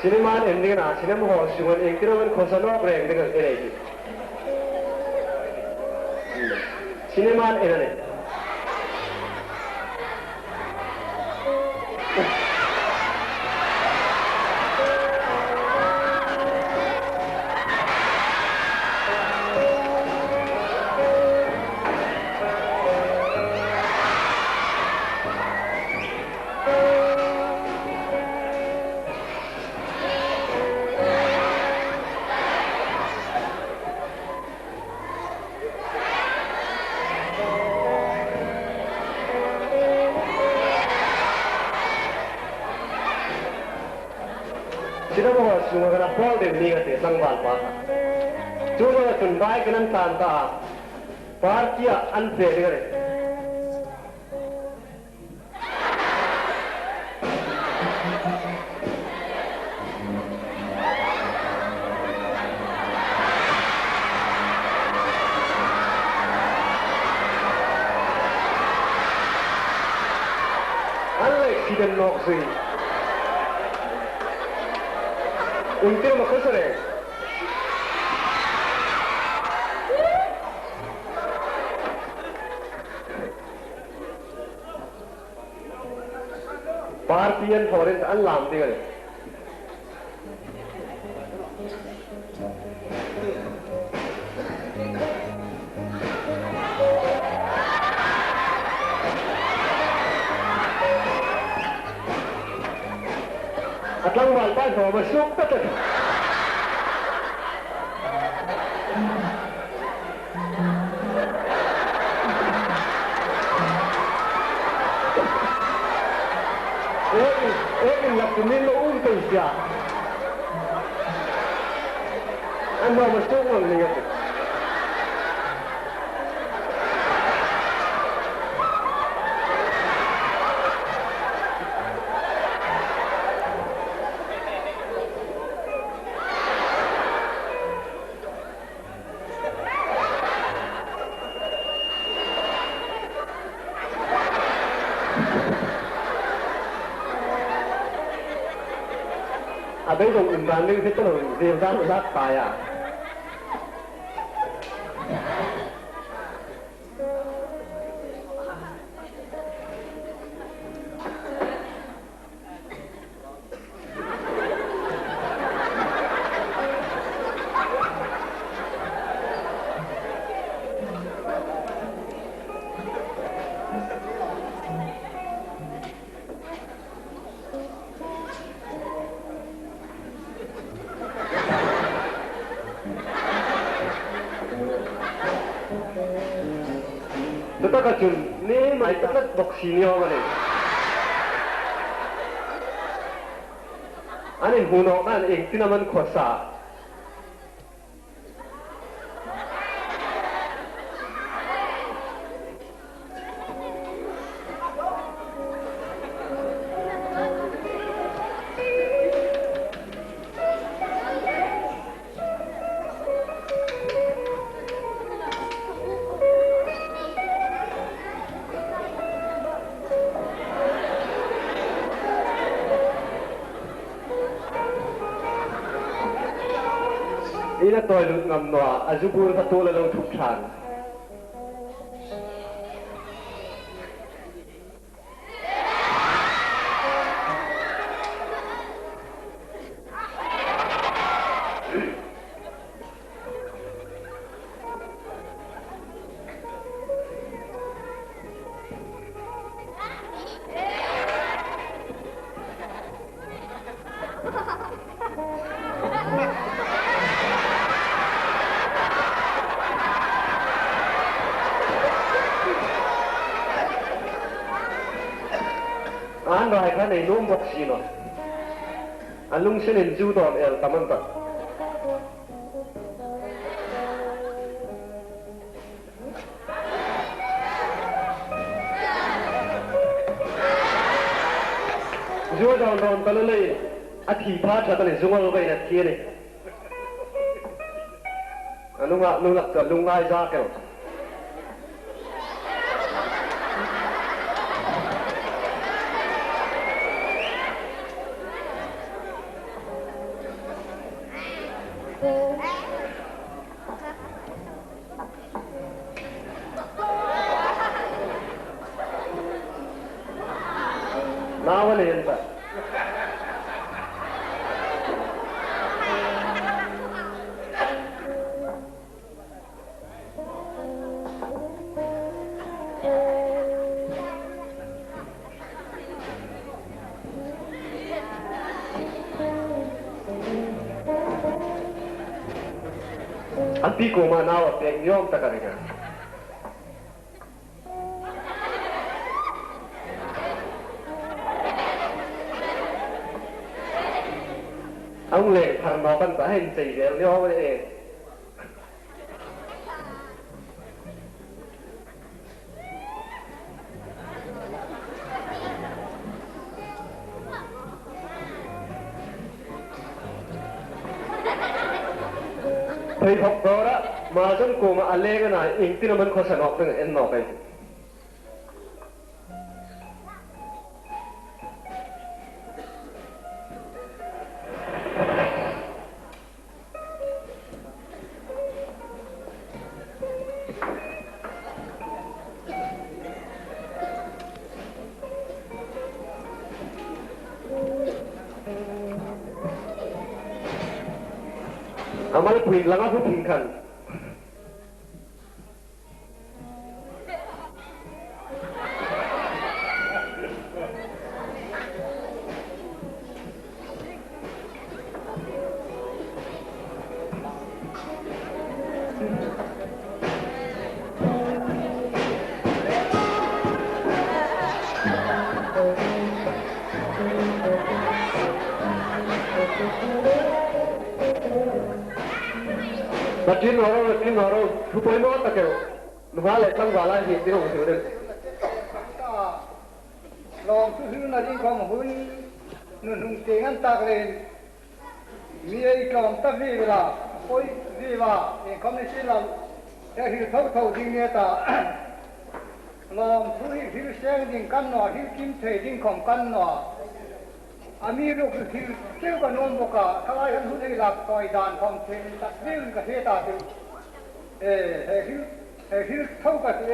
Cinema an en ding a, cinema hall chhung an engtin awm an khawsa nawk reng ding an en ei tih. Cinema an en a ni. Cinema hall chhunga kan a hual deuh ni ka ti tlangval pa kha. Chu rual chun bike in an tlan ta a, party ah an pe ding a ni. An accident nawk zui. Engtin emaw khawsa reng. Party an thawrin an lam ding a ni. A tlangval pa hlawm a suk tak a ni. Ek in lak tumin na um thei sia. A nuam a suk ngang ning a ti. A beidawng um dan ding hi talo zel dan lak tai a. Chutak ahcun nem ai tlat bawk si ni awm a ni. An inhmuhnawk nan engtin a man khuasa? Inn a tawi lut ngam naw a zubur kha tul a lo thup ṭhan. An rai kha nei lum bawk si lo. A lungsen in zu dawn el tam an tak. Zu a dawn dawn tal a lei a thi pha that a ni, zungol vein a thi a ni. A nungah nulak cu a lungngai za kel. Nau a nei an ta. An pi kuma nau a pek niawm tak a ring a. Ang leng thar nawk an ta hei inchei zel niawm a ni e. Pheikhawk dawrah mahzawng kumah a leng a na engtin a man khawsa nawk ding a en nawk ei. A malpui lang a hmu phing khan. Patling ho ro, patling ho ro, thu pawimawh tak erawh nungah leh tlangval ai hi tirh awm deuh. Lawm chu hil na ding khawm hun nuhnung te ngan tak len mi ei tlawm ta vi la pawi vi va eng khawm ni si lo he hil tho tho ding ne ta lawm thu hi hil seng ding kan nua hil kim thei ding khawm kan nua A mi ruk chu thil teuh kan awm bawk a, thalai han hun ei lak sawi dan khawm thei tak viauin ka hre ta deuh e, he hil he hil tho ka ti e.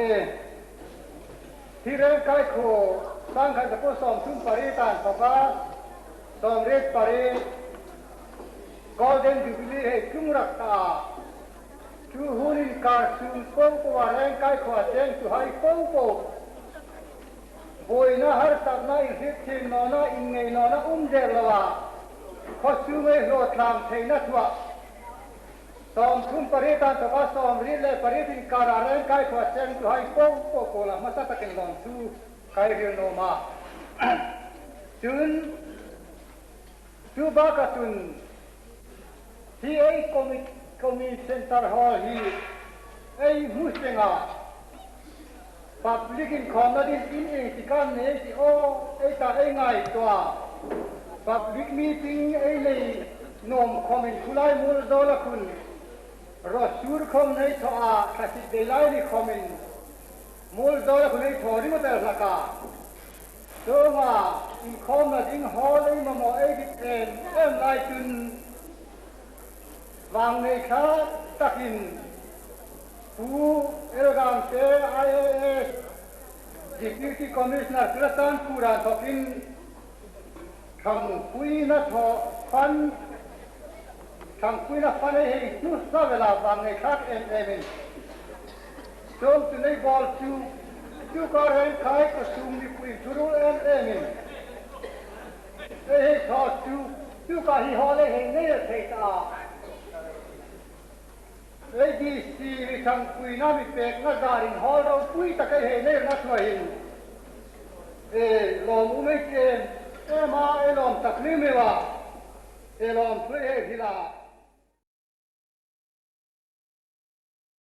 Thi reng kai khu sangkhat zapawh 38 an thawk a, 68 Golden Jubilee hei tlung rak ta a, chu hunin kar chung po po a reng kai khu a cheng chu hai po po. Buaina harsatna inhrilh thin nawna inngei nawna um der lo a, khawchhung ei hlawhtlang theihna thuah 38 an thawk a, 78 inkar ah reng kai khua cheng chu hai po po pawl a hmasa takin lawmthu kai ril nawm a. Cun chu bakah cun hi ei Committee Center Hall hi ei hmuseng ah Public inkhawmna ding in engtik a nei tih aw ei ta ei ngaihtuah. Public meeting ei nei nuam khawm in khulai mul zawl a khun rawt sur khawm nei thawh a thlasit bei lai ni khawm in mul zawl a khun ei thaw ringawt el hlak a chunga inkhawmna ding hall ei mamawh ei dik em em lai chun vang nei thla takin Pu Elgam te IAS Deputy Commissioner Churachandpur-ah thawkin Thangpuina thawh fan Thangpuina fan ei hei hnusa vela vang ngei thlak em em in Chawng chu nei ball chu chu kar reng khai ka sum mipui thurul em em in ei hei thaw chu chu ka hi haw leh hei nei a thei ta a. ADC mi thangpuina mi pekna zar in hawl ropui tak ei hei nei na thuahin e lawm um ei tlem em a e lawm tak liu miu a e lawm thuai hei hila.